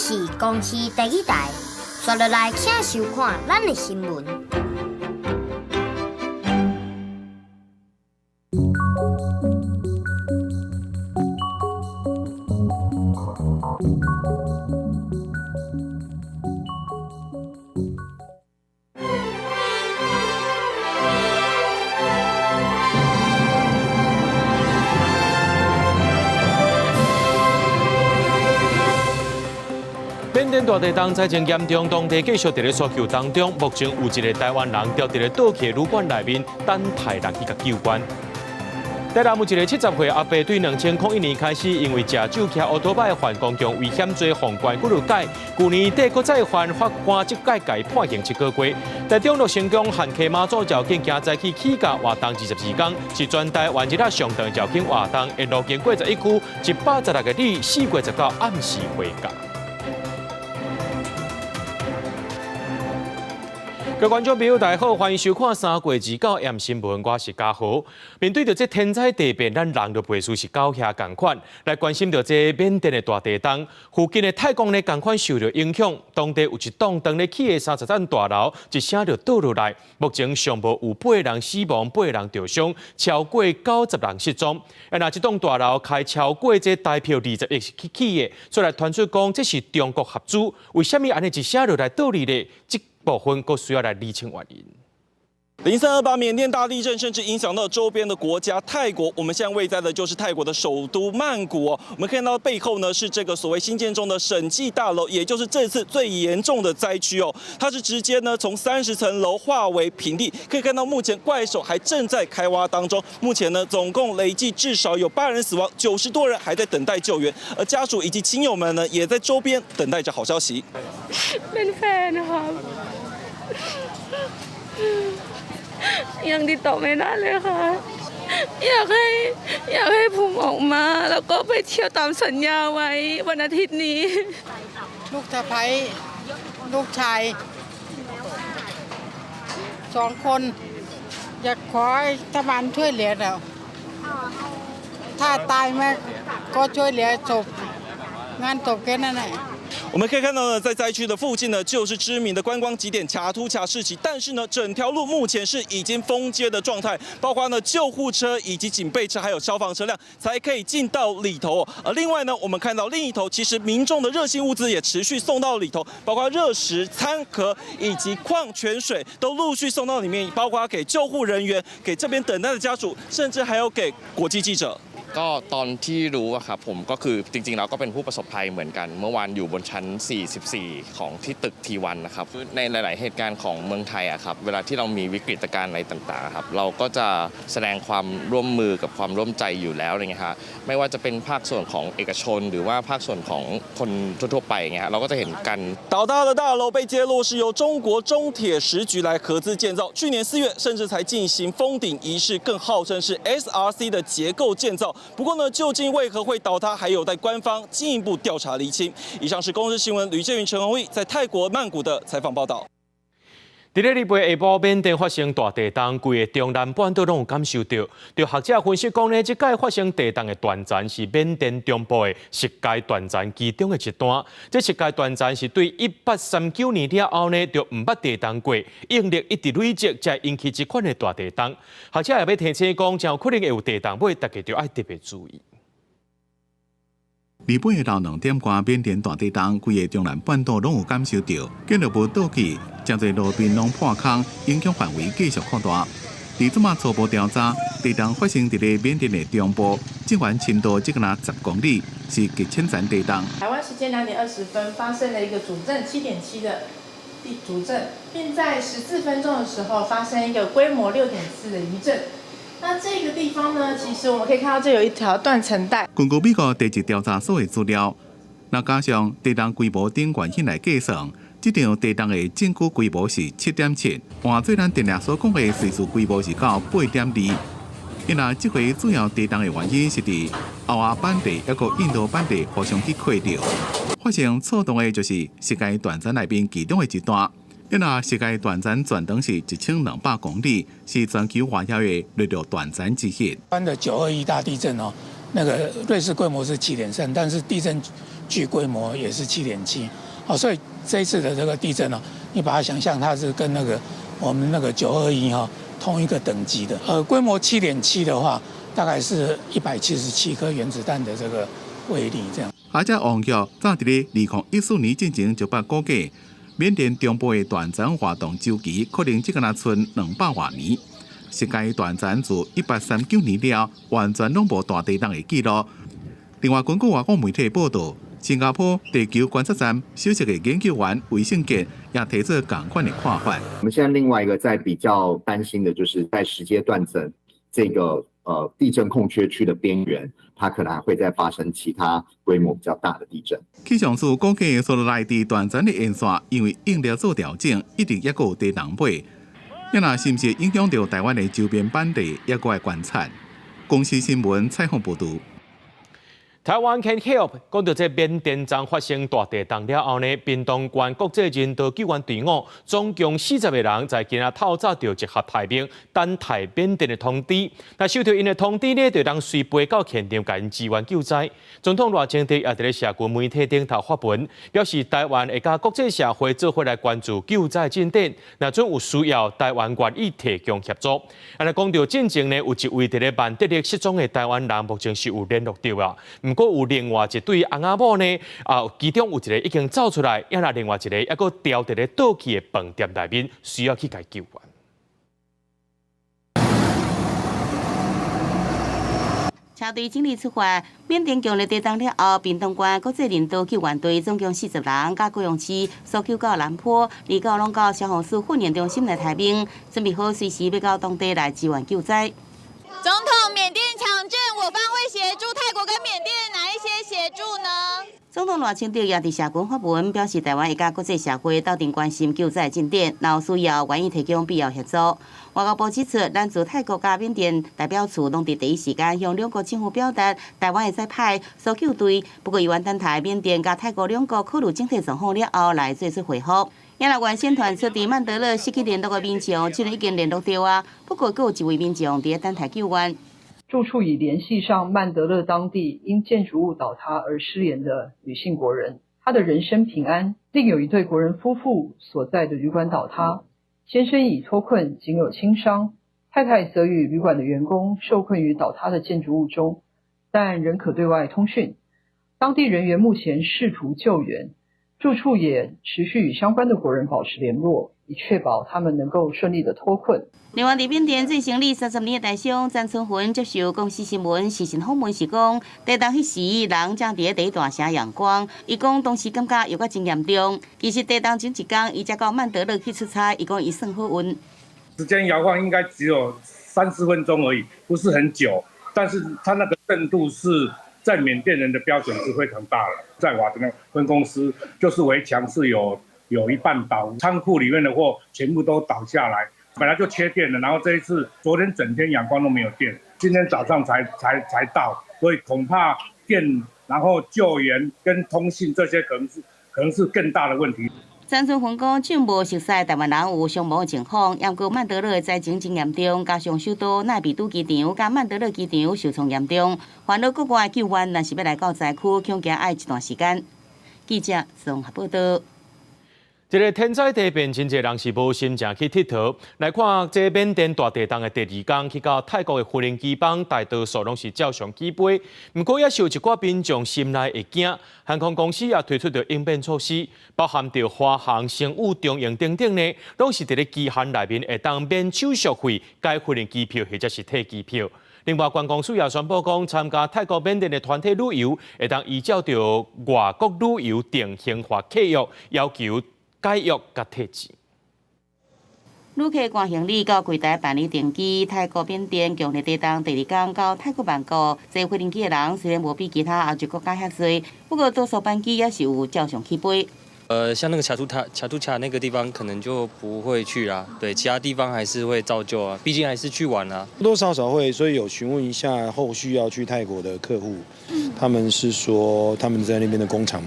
是公視第二台，紲落來請收看咱的新聞。緬甸大地震災情嚴重，當地繼續佇咧搜救當中。目前有一個台灣人牢佇咧倒去的旅館內面，等待人去共救援。台南有一個70歲阿伯，對2001年開始，因為食酒騎烏托擺犯公共危險罪，予關幾落擺。舊年底閣再犯，法官這擺共伊判刑7個月。台中樂成宮旱溪媽祖醮境今早起起駕活動22天，是全台灣日仔上長醮境活動，沿路經過11區116个里，4月19暗時回家。各位觀眾朋友，大家好，歡迎收看3月29夜新聞，我是嘉豪。面對著這天災地變，咱人就袂輸是狗兄仝款來關心著這緬甸的大地震，附近的泰國呢仝款受著影響，當地有一棟當咧起的30層大樓，一聲就倒落來。目前上無有八人死亡，八人著傷，超過90人失蹤。啊，若這棟大樓開超過這台票20億去起的，出來傳出講這是中國合資，為啥物按呢一聲就來倒去咧？這部分閣需要來釐清原因。0328緬甸大地震甚至影響到周邊的國家泰國。我們現在位在的就是泰國的首都曼谷哦。我們看到背後呢是這個所謂興建中的審計大樓，也就是這次最嚴重的災區哦。它是直接呢從30層樓化為平地，可以看到目前怪手還正在開挖當中。目前呢總共累計至少有8人死亡，90多人還在等待救援，而家屬以及親友們呢也在周邊等待着好消息。 เป็นแฟนนะคะยังติดต่อไม่ได้เลยค่ะอยากให้อยากให้ภูมิออกมาแล้วก็ไปเที่ยวตามสัญญาไว้วันอาทิตย์นี้ ลูกสะใภ้ลูกชายสองคนอยากขอให้รัฐบาลช่วยเหลือเราถ้าตายไหมก็ช่วยเหลือศพงานศพแค่นั้นแหละ 我們可以看到呢，在災區的附近呢，就是知名的觀光景點恰圖恰市集。但是呢，整條路目前是已經封街的狀態，包括呢救護車以及警備車，還有消防車輛才可以進到裡頭。而另外呢，我們看到另一頭，其實民眾的熱心物資也持續送到裡頭，包括熱食、餐盒以及礦泉水都陸續送到裡面，包括給救護人員、給這邊等待的家屬，甚至還有給國際記者。 ก็ตอนที่รู้อะครับผมก็คือจริงๆแล้วก็เป็นผู้ประสบภัยเหมือนกัน เมื่อวานอยู่บนชั้น 44 ของที่ตึกทีวันนะครับในหลาย ๆ เหตุการณ์ของเมืองไทยอะครับเวลาที่เรามีวิกฤตการณ์อะไรต่างๆครับเราก็จะแสดงความร่วมมือกับความร่วมใจอยู่แล้วอะไรเงี้ยฮะไม่ว่าจะเป็นภาคส่วนของเอกชน หรือว่าภาคส่วนของคนทั่วๆไปเงี้ยฮะเราก็จะเห็นกัน 倒塌的大樓被揭露是由中國中鐵十局來合資建造，去年4月甚至才進行封頂儀式，更號稱是 SRC 的結構建造。不過呢，究竟為何會倒塌，還有待官方進一步調查釐清。以上是公視新聞呂建雲、陳宏毅在泰國曼谷的採訪報道。佇咧禮拜下晡，緬甸發生大地動，規个中南半島攏有感受著。著學者分析講呢，這擺發生地動的斷層是緬甸中部的世界斷層其中的一段。這世界斷層是對1839年了後呢，就毋捌地動過，應力一直累積，才引起這款的大地動。學者也欲提醒講，真有可能會有地動尾，大家就愛特別注意。禮拜下晝2點外，緬甸大地動，規个中南半島攏有感受著，建築物倒去，誠濟路邊攏破空，影響範圍繼續擴大。佇這馬初步調查，地動發生佇咧緬甸的中部，震源深度只若10公里，是極淺層地動。台灣時間2點20分發生了一個主震7.7的地主震，並在14分鐘的時候發生一個規模6.4的餘震。那這個地方呢，其實我們可以看到，這有一條斷層帶。根據美國地質調查所的資料，若加上地動規模等原因來計算，這場地動的證據規模是7.7，換做咱定定所講的瑞士規模是到8.2。因為這回主要地動的原因是佇歐亞板塊抑閣印度板塊互相去扣著，發生錯動的就是世界斷層內面其中的一段。因為世界斷層全長是1200公里，是全球活躍的陸陸斷層之一。灣的921大地震哦，那个芮氏规模是七點三，但是地震矩規模也是7.7，哦，所以這一次的這個地震呢，你把它想象它是跟那個我們那個9·21哈同一個等級的，規模七點七的話，大概是177顆原子彈的這個威力，這樣。而且王橋早佇咧2014年進前就捌估計，緬甸中部的斷層活動週期可能只敢若賰200外年。世界斷層自1839年了，完全攏無大地動的記錄。另外，根據外國媒體報道，新加坡地球觀測站首席的研究員韋勝傑也提出仝款的看法。我們現在另外一個在比較擔心的，就是在實階斷層這個地震空缺區的邊緣，它可能還會再發生其他規模比較大的地震。氣象署估計，所內地斷層的沿線，因為應力做調整，一定猶閣有地動尾。啊，若是毋是影響著台灣的周邊本地，猶閣愛觀察。公視新聞採訪報導。 Taiwan can help。講到這緬甸昨發生大地動了後呢，屏東縣國際人道救援隊伍總共40個人在今仔透早就集合待命，等待緬甸的通知。那收著𪜶的通知呢，就當隨飛到現場共𪜶支援救災。總統賴清德也佇咧社群媒體頂頭發文，表示台灣會佮國際社會做伙來關注救災進展，若準有需要，台灣願意提供協助。啊，若講著進前呢，有一位佇咧曼德勒失蹤的台灣人，目前是有聯絡著啊。毋過有另外一對翁仔某呢，啊，其中有一個已經走出來，抑若另外一個猶閣牢佇咧倒去的飯店內面，需要去共救援。車隊整理出發，緬甸強烈地動了後，屏東縣國際人道救援隊總共40人，佮高雄市搜救到南坡，二九攏到消防署訓練中心來待命，準備好隨時欲到當地來支援救災。總統，緬甸強震，我方會協助泰國跟緬甸哪一些協助呢？總統賴清德也佇社群發文，表示台灣會佮國際社會鬥陣關心救災進展，若有需要，願意提供必要協助。外交部指出，咱駐泰國佮緬甸代表處攏佇第一時間向兩國政府表達，台灣會再派搜救隊，不過猶原等待緬甸佮泰國兩國考慮整體狀況了後來做出回覆。也若原先傳出佇曼德勒失去聯絡的民眾，這陣已經聯絡著啊，不過閣有一位民眾佇咧等待救援。住處已聯繫上曼德勒當地因建築物倒塌而失聯的女性國人，她的人身平安。另有一對國人夫婦所在的旅館倒塌，先生已脫困，僅有輕傷，太太則與旅館的員工受困於倒塌的建築物中，但仍可對外通訊。當地人員目前試圖救援，住處也持續與相關的國人保持聯絡，以確保他們能夠順利的脫困。另外，佇緬甸做生理30年的台商詹春雲接受公視新聞視訊訪問時講，地動彼時人正佇咧第一大城仰光，伊講當時感覺猶閣真嚴重。其實地動前一工，伊才到曼德勒去出差，伊講伊算好運。時間搖晃應該只有三四分鐘而已，不是很久，但是它那個震度是在緬甸人的標準是非常大了。在瓦德分公司，就是圍牆是有一半倒，倉庫裡面的貨全部都倒下來。本來就缺電了，然後這一次昨天整天仰光都沒有電，今天早上才到，所以恐怕電、然後救援跟通信這些可能是更大的問題。詹春雲講，暫無熟悉台灣人有傷亡的情況，毋過曼德勒的災情真嚴重，加上首都奈比都機場佮曼德勒機場受創嚴重，煩惱國外救援，若是欲來到災區，恐驚愛一段時間。記者綜合報道。這个天災地變，真濟人是無心情去𨑨迌。來看這緬甸大地動的第二工，去到泰國的無人機幫，大多數攏是照常起飛。毋過也是有一寡民眾心內會驚，航空公司也推出著應變措施，包含著華航、星宇、長榮等等呢，攏是佇咧期限內面會當免手續費改無人機票或者是退機票。另外，觀光署也宣布講，參加泰國緬甸的團體旅遊，會當依照著外國旅遊定型化契約要求解約佮退錢。旅客攜行李到櫃台辦理登機。泰國緬甸強烈地動第二工到泰國曼谷坐飛機的人雖然無比其他歐洲國家遐濟，不過多數班機也是有照常起飛。像那個恰圖恰那個地方可能就不會去啦，對，其他地方還是會照舊啊，畢竟還是去玩啊。多多少少會，所以有詢問一下後續要去泰國的客戶，他們是說他們在那邊的工廠，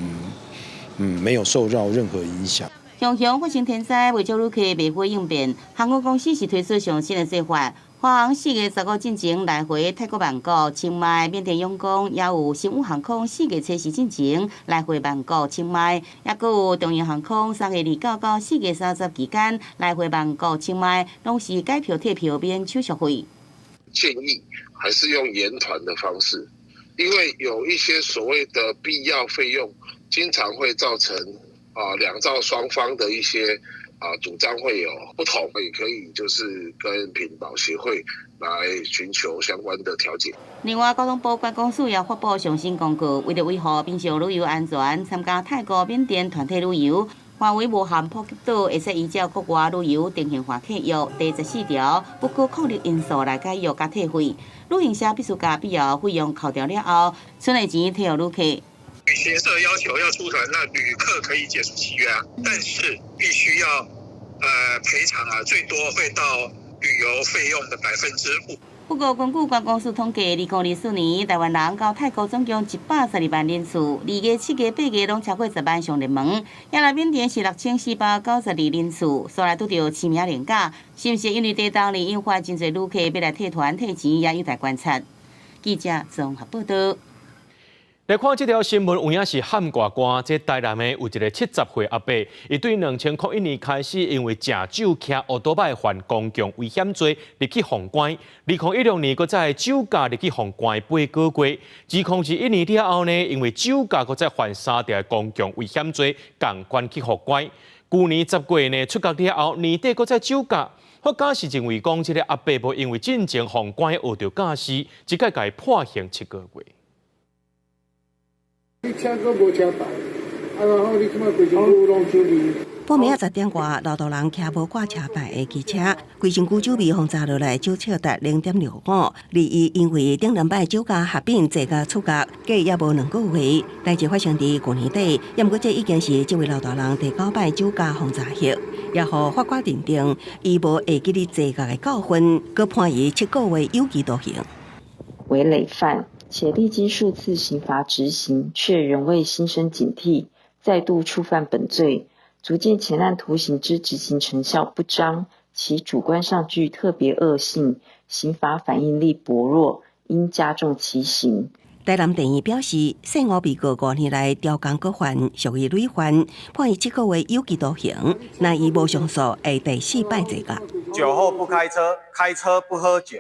沒有受到任何影響。雄雄發生天災，袂少旅客袂會應變，航空公司是推出上新的做法，華航4月15進前來回泰國曼谷、清邁、緬甸仰光，也有星宇航空4月七日進前來回曼谷、清邁，抑閣有長榮航空3月29到4月30期間來回曼谷、清邁，攏是改票退票免手續費。建議還是用延團的方式，因為有一些所謂的必要費用，經常會造成兩造雙方的一些主張會有不同，也可以就是跟品保協會來尋求相關的調解。另外，交通部觀光署也發布上新公告，為著維護民眾旅遊安全，參加泰國、緬甸團體旅遊，範圍無限普吉島，會使依照國外旅遊定型化契約第14條不可抗力因素來解約佮退費。旅行社必須共必要費用扣掉了後，剩的錢退予旅客。旅行社要求要出團，那旅客可以解除契約啊，但是必須要賠償啊，最多會到旅遊費用的5%。不過，根據觀光署統計，2024年台灣人到泰國總共112萬人次，2月、7月、8月攏超過10萬上熱門。也來緬甸是6492人次，煞來拄著清明連假，是毋是因為地動而引發真濟旅客欲來退團退錢，也有待觀察。記者綜合報道。來看這條新聞，有影是譀蓋寒。這台南的有一個70歲阿伯，伊對2001年開始，因為食酒騎歐多擺犯公共危險罪，入去予關。2016年，閣再酒駕入去予關8個月。2021年了後呢，因為酒駕閣再犯三條公共危險罪，仝款去予關。舊年10月呢出獄了後，年底閣再酒駕。法官是認為講，這个阿伯無因為進前予關學著教訓，這擺共伊判刑7個月。你車閣無車牌，啊，然後你這擺規身軀攏酒味。半暝仔10點外，老大人騎無掛車牌的機車，規身軀酒味予查落來，酒測達0.65。而伊因為頂兩擺酒駕合併坐監出獄，過猶無2個月，代誌發生佇舊年底，猶毋過這已經是這位老大人第九擺酒駕予查獲，也予法官認定伊無會記得坐監的教訓，閣判伊7個月有期徒刑。為累犯，且歷經數次刑罰執行，卻仍未心生警惕，再度觸犯本罪，足見前案徒刑之執行成效不彰，其主觀上具特別惡性，刑罰反應力薄弱，應加重其刑。台南地院表示，姓吳被告5年來刁工閣犯，屬於累犯，判伊7個月有期徒刑。若伊無上訴，會第四擺坐監。酒後不開車，開車不喝酒。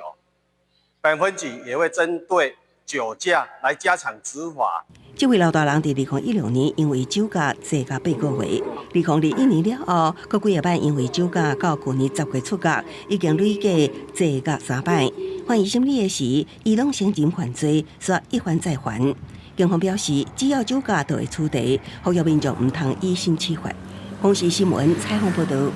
本分局也會針對酒駕來加強執法。這位老大人佇2016年因為酒駕坐監8個月，2021年了後，閣幾仔擺因為酒駕到舊年10月出獄，已經累計坐監三擺。法院審理的時，伊攏承認犯罪，煞一犯再犯。警方表示，只要酒駕就會處罰，呼籲民眾毋通以身試法。公視新聞採訪報導。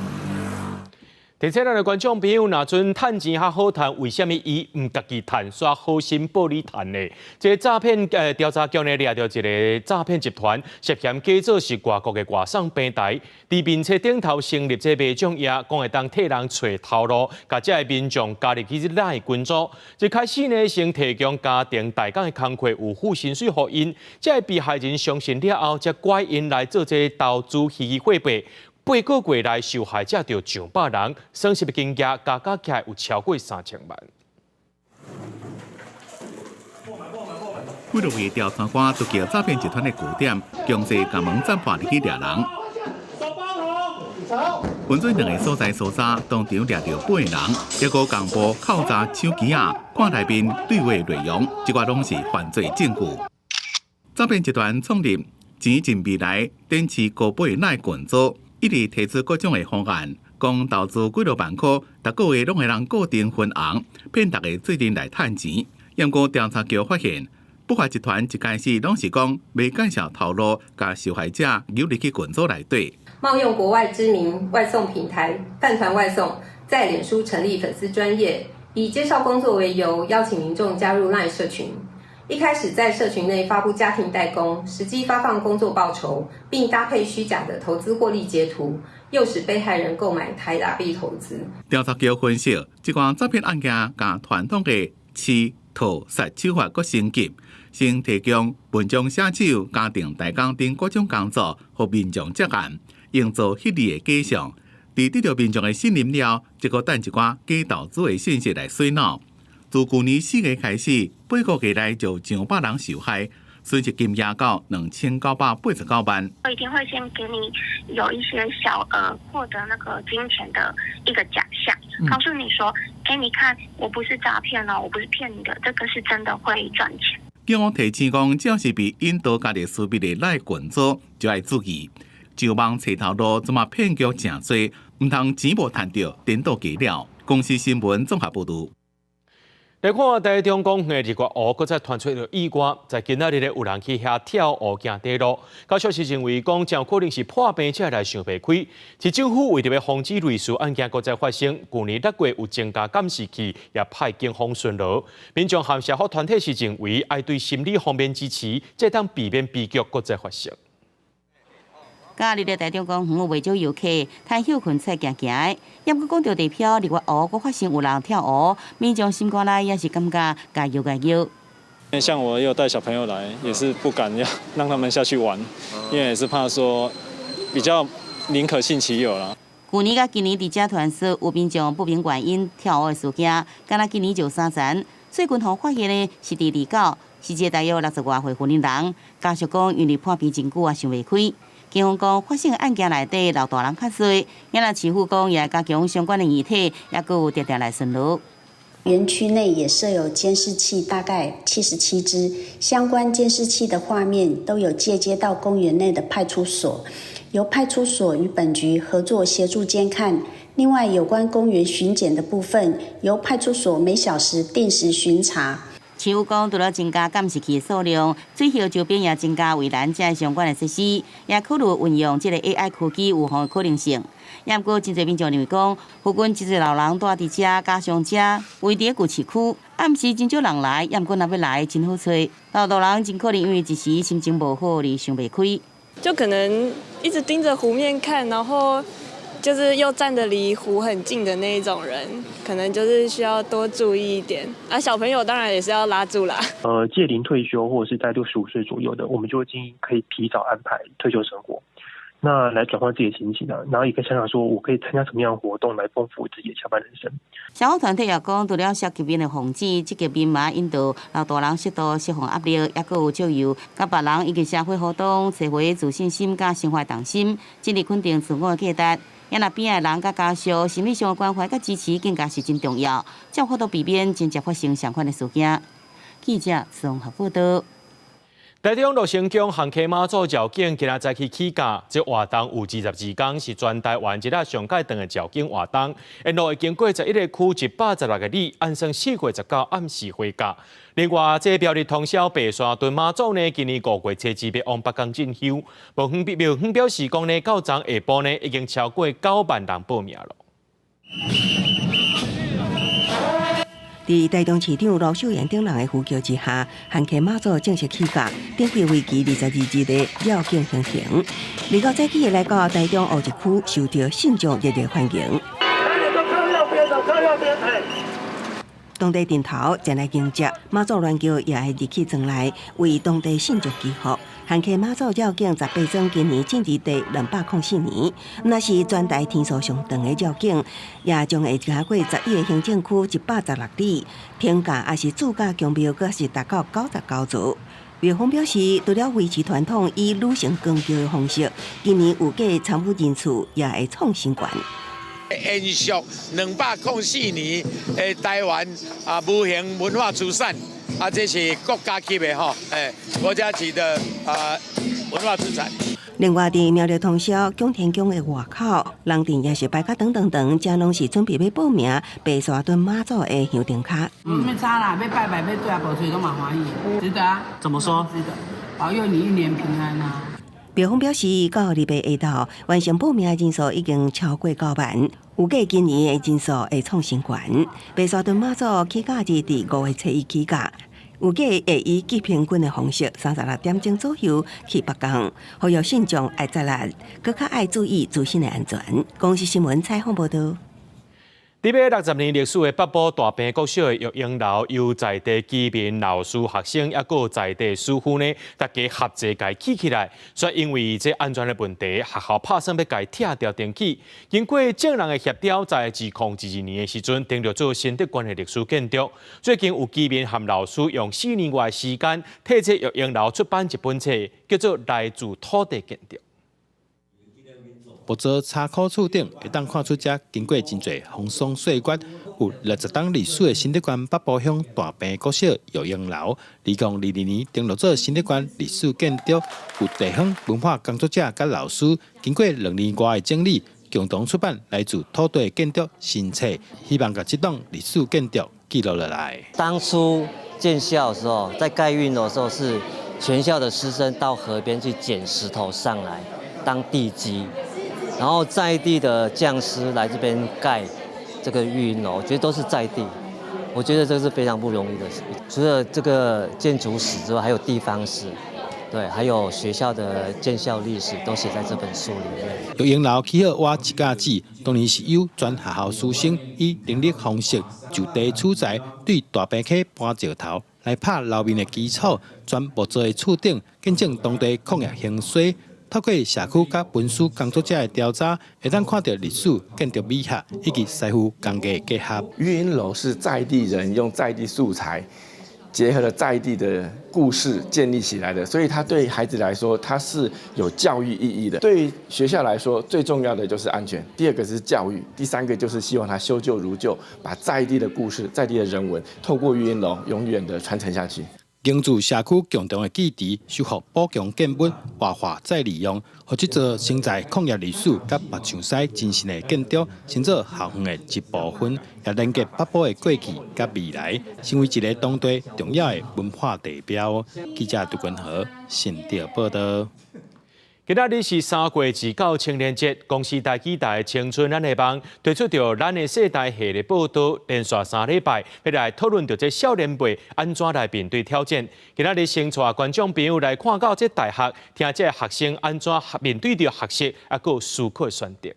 提醒咱的觀眾朋友，若陣趁錢較好趁，為啥物伊毋家己趁，煞好心報你趁呢？這个詐騙調查局呢，掠著一个詐騙集團，涉嫌假做是外國的外送平台，佇面冊頂頭成立這個賣獎業，講會當替人揣頭路，共這个民眾加入去這 LINE 群組。一開始呢，先提供家庭代工的工課，有付薪水予𪜶，這个被害人相信了後，才拐𪜶來做這个投資虛擬貨幣。8個月內受害者就上百人，損失的金額加加起來有超過3000萬。為了為調查官突擊詐騙集團的據點，強勢共門斬破入去掠人。分做兩个所在搜查，當場掠著8個人，結果共部扣查手機仔，看內面對話內容，這寡攏是犯罪證據。詐騙集團創立錢進未來，展示高倍 LINE 群組。一直提出各種的方案，講投資幾落萬箍，逐个月攏會通固定分紅，騙大家做陣來趁錢。毋過調查局發現，不法集團一開始攏是講袂介紹頭路，共受害者誘入去群組內底。冒用國外知名外送平台飯糰外送，在臉書成立粉絲專頁，以介紹工作為由，邀請民眾加入 LINE 社群。一開始在社群內發布家庭代工，實際發放工作報酬，並搭配虛假的投資獲利截圖，誘使被害人購買台打幣投資。調查局分析，這款詐騙案件共傳統的欺、套、殺手法閣升級，先提供文章寫手、家庭代工等各種工作，予民眾接案，營造虛擬的假象，佇得著民眾的信任了，則閣等一寡假投資的信息來洗腦。自舊年4月開始，8個月內就上百人受害，損失金額到2989萬。我一定會先給你有一些小額獲得那個金錢的一個假象，告訴你說，欸，你看我不是詐騙哦，我不是騙你的，這個是真的會賺錢。警方提醒講，只要是被引導加入私密的 LINE 群組，就愛注意。上網揣頭路，這馬騙局誠濟，毋通錢無趁著，顛倒家了。公視新聞綜合報導。來看台中公園的日月湖，閣再傳出一個意外，在今仔日咧有人去遐跳湖行短路，家屬是認為講，真有可能是破病才來想袂開。市政府為著欲防止類似案件閣再發生，舊年6月有增加監視器，也派警方巡邏。民眾和社福團體是認為，愛對心理方面支持，才會當避免悲劇閣再發生。假日的台中公園有袂少遊客，趁歇睏出來行行的。猶閣講著地飄，日月湖閣發生有人跳湖，民眾心肝內也是感覺加油加油。像我有帶小朋友來，也是不敢要讓他們下去玩，因為也是怕說比較寧可信其有啦。舊年佮今年佇遮傳說有民眾不明原因跳湖的事件，敢若今年就三層。最近予發現的是佇二九，是一個大約60外歲婦人，家屬講因為破病真久也想袂開。警方講，發生的案件內底老大人較濟，也若市府講也加強相關的議題，也閣有定定來巡邏。園區內也設有監視器，大概77支，相關監視器的畫面都有介接到公園內的派出所，由派出所與本局合作協助監看。另外，有關公園巡檢的部分，由派出所每小時定時巡查。市府講，除了增加監視器數量，水洟周邊也增加圍欄這相關的設施，也考慮運用這個 AI 科技預防的可能性。也毋過，真濟民眾認為講，附近真濟老人蹛佇遮，加上遮位佇舊市區，暗時真少人來，也毋過若欲來真好揣。老大人真可能因為一時心情無好而想袂開，就可能一直盯着湖面看，然後就是又站得離湖很近的那一種人，可能就是需要多注意一點。啊，小朋友當然也是要拉住啦。屆齡退休或者是在65歲左右的，我們就會建議可以提早安排退休生活，那來轉換自己的心情啊，然後也可以想想說我可以參加什麼樣的活動來豐富自己的下半人生。社福團體也講，除了涉及面的防止，積極面嘛引導老大人適度釋放壓力，抑閣有借由佮別人以及社會活動，找回自信心佮生活動心，盡力肯定自我的價值。也若邊仔的人佮家屬心理上的關懷佮支持，更加是真重要，才有法度避免真正發生相款的事件。記者綜合報導。台中樂成宮烘坑媽祖醮景今仔早起起駕，這活動有22工，是全台灣一個上蓋長的醮景活動。沿路會經過11個區116個里，按算4月19暗時火駕。另外，這苗栗通霄白沙屯媽祖呢，今年5月初2欲往北港進香，廟方表示講呢，到昨下晡呢，已經超過9萬人報名了。佇台中市長盧秀燕等人的呼叫之下，烘坑媽祖正式起駕，準備為期22日的繞境行程。29早起來到台中烏日區，受到信眾熱烈歡迎。當地陣頭前來迎接媽祖鸞轎，也會入去莊內為當地信眾祈福。烘坑媽祖繞境十八莊，今年進入第204年，若是全台天數上長的繞境，也將會行過11個行政區116里，天價抑是主駕宮廟，閣是達到99座。廟方表示，除了維持傳統以女性扛轎的方式，今年預計參與人次也會創新高。延續204年的台灣啊，無形文化資產啊，這是國家級的吼，國家級的啊文化資產。另外，佇苗栗通霄蔣天宮的外口，人陣也是排甲長長長，遮攏是準備欲報名白沙屯媽祖的香燈跤。無啥物差啦，欲拜拜欲對啊，無揣攏嘛歡喜，值得啊。怎麼說？值得，保佑你一年平安啊。廟方表示，到禮拜下晝完成報名的人數已經超過9萬，預計今年的人數會創新高。白沙屯媽祖起駕日佇5月初1起駕，預計會以急行軍的方式，36點鐘左右去北港，呼籲信眾愛節力，閣較愛注意自身的安全。公視新聞採訪報導。伫欲60年歷史的北埔大坪國小的育英樓，由在地居民、老師、學生，抑閣在地師傅呢，大家合齊共起起來。所以因為這安全的問題，學校拍算欲共拆掉重起。經過眾人的協調，在2022年的時陣，登錄做新竹縣的歷史建築。最近有居民和老師用4年外時間，替這育英樓出版一本冊，叫做《來自土地建築》。木造車庫厝頂會當看出遮經過真濟風霜歲月，有60冬歷史的新竹縣北埔鄉大坪國小育英樓，2022年登錄做新竹縣歷史建築，有地方文化工作者佮老師經過2年外的整理，共同出版來自土地建築新冊，希望共這棟歷史建築記錄落來。當初建校的時候，在蓋育英樓的時候，是全校的師生到河邊去撿石頭上來當地基。然後在地的匠師來這邊蓋這個育英樓，我覺得都是在地，我覺得這是非常不容易的。除了這個建築史之外，還有地方史，對，還有學校的建校歷史都寫在這本書裡面。育英樓起好倚一甲子，當年是由全學校師生以人力方式就地取材，對大坪溪搬石頭來拍樓面的基礎，全木造的厝頂，見證當地礦業興衰。透過社區佮文史工作者的調查，會當看著歷史、建築美學以及師傅工藝結合。育英樓是在地人用在地素材，結合了在地的故事建立起來的，所以它對孩子來說，它是有教育意義的。對學校來說，最重要的就是安全，第二個是教育，第三個就是希望它修舊如舊，把在地的故事、在地的人文，透過育英樓永遠的傳承下去。凝聚社區共同的記憶，修復補強建物，活化再利用，予這座承載礦業歷史佮白象屎精神的建築，成做校園的一部分，也連結北埔的過去佮未來，成為一个當地重要的文化地標。記者杜君和新竹報道。今仔日是三月二九青年節，公視台語台青春咱的夢推出著咱的世代系列報道，連續3禮拜欲來討論著這少年輩按怎來面對挑戰。今仔日先帶觀眾朋友來看到這大學，聽這學生按怎面對著學習，抑閣思考選擇。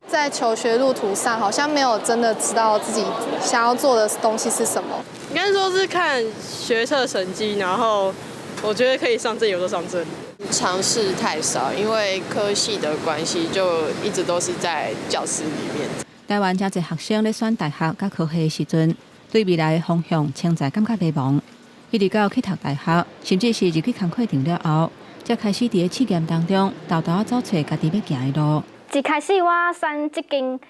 在求學路途上，好像沒有真的知道自己想要做的東西是什麼。應該說是看學測成績，然後我覺得可以上這裡，我就上這裡。嘗試太少，因為科系的關係，就一直都是在教室裡面。台灣誠濟學生咧選大學佮科系的時陣，對未來的方向潛在感覺迷茫，一直到去讀大學，甚至是入去工課場了後，才開始佇咧試驗當中，沓沓仔走揣家己欲行的路。一開始我選這間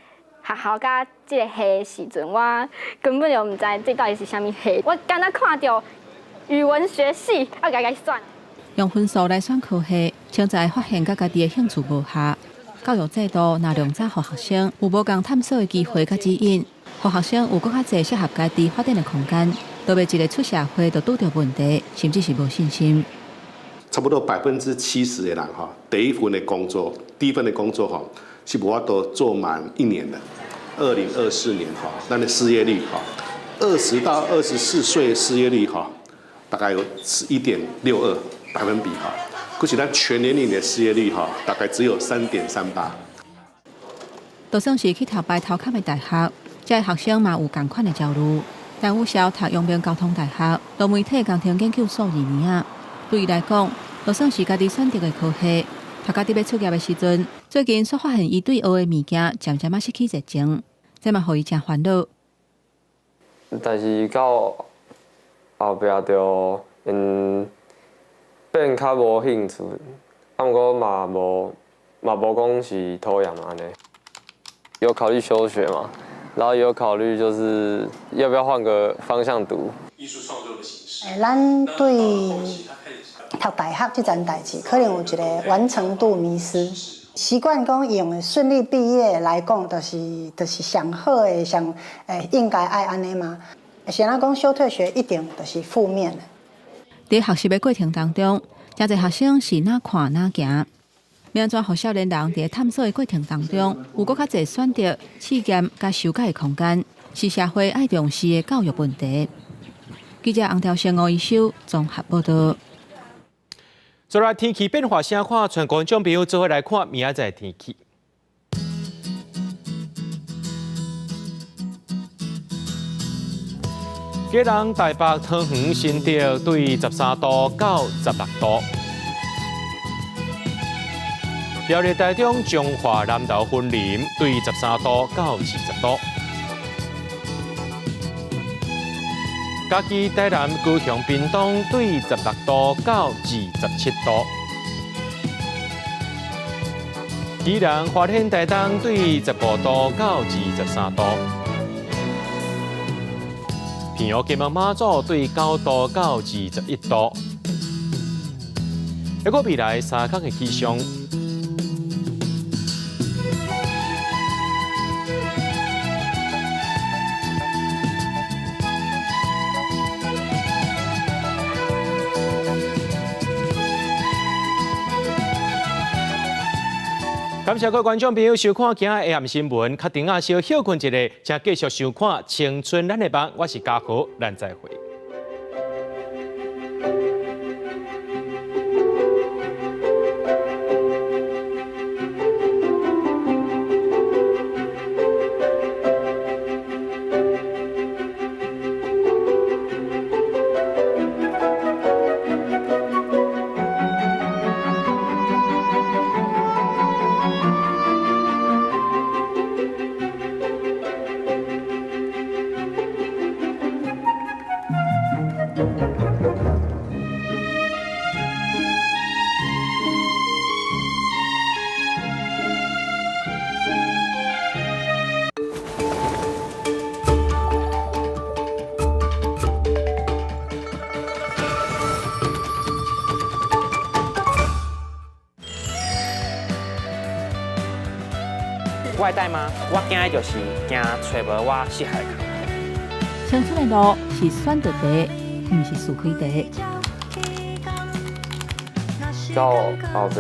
學校佮這个系的時陣，我根本就毋知這到底是啥物系，我敢若看著語文學系，啊，共共選。用分數來選科系，潛在發現佮家己的興趣無合。教育制度若量早予學生有無仝探索的機會佮指引，予學生有閣較濟適合家己發展的空間，都袂一个出社會就拄著問題，甚至是無信心。差不多70%的人哈，第一份的工作，第一份的工作哈，是無法度做滿一年的。2024年哈，咱的失業率哈，20到24歲失業率哈，大概有1.62百分比哈，可是咱全年齡的失業率哈，大概只有3.38。就算是去讀排頭崁的大學，這个學生嘛有仝款的焦慮。陳宇瀟讀陽明交通大學多媒體工程研究所2年仔，對伊來講，就算是家己選擇的科系，讀到佇欲出業的時陣，最近煞發現伊對學的物件漸漸仔失去熱情，這嘛予伊誠煩惱。但是到後壁就變較無興趣，啊，毋過嘛無講是討厭按呢。有考慮休學嘛，然後也有考慮就是要不要換個方向讀。咱對讀大學這件代誌，可能有一个完成度迷思，習慣講用順利畢業來講，就是上好的，上應該愛按呢嘛。是按怎講休退學一定就是負面的。佇學習的過程當中，誠濟學生是哪看哪行，欲按怎予少年人佇探索的過程當中，有閣較濟選擇、試驗佮修改的空間，是社會愛重視的教育問題。記者洪兆生、吳一修綜合報道。再來天氣變化聲看，全國觀眾朋友做伙來看明仔載天氣。基隆、台北、桃園、新竹對13度到16度。苗栗、台中、彰化、南投、雲林對13度到20度。嘉義、台南、高雄、屏東對16度到27度。宜蘭、花蓮、台東對15度到23度。屏陽、金門、馬祖對9度到21度。一個未來3天的氣象。感謝各位觀眾朋友收看今仔下暗新聞，較停仔小歇睏一下，請繼續收看《青春咱的夢》，我是嘉豪，咱再會。外帶嗎？我驚的就是驚揣無我適合的工作。青春的路是選擇題，毋是是非題。到後壁。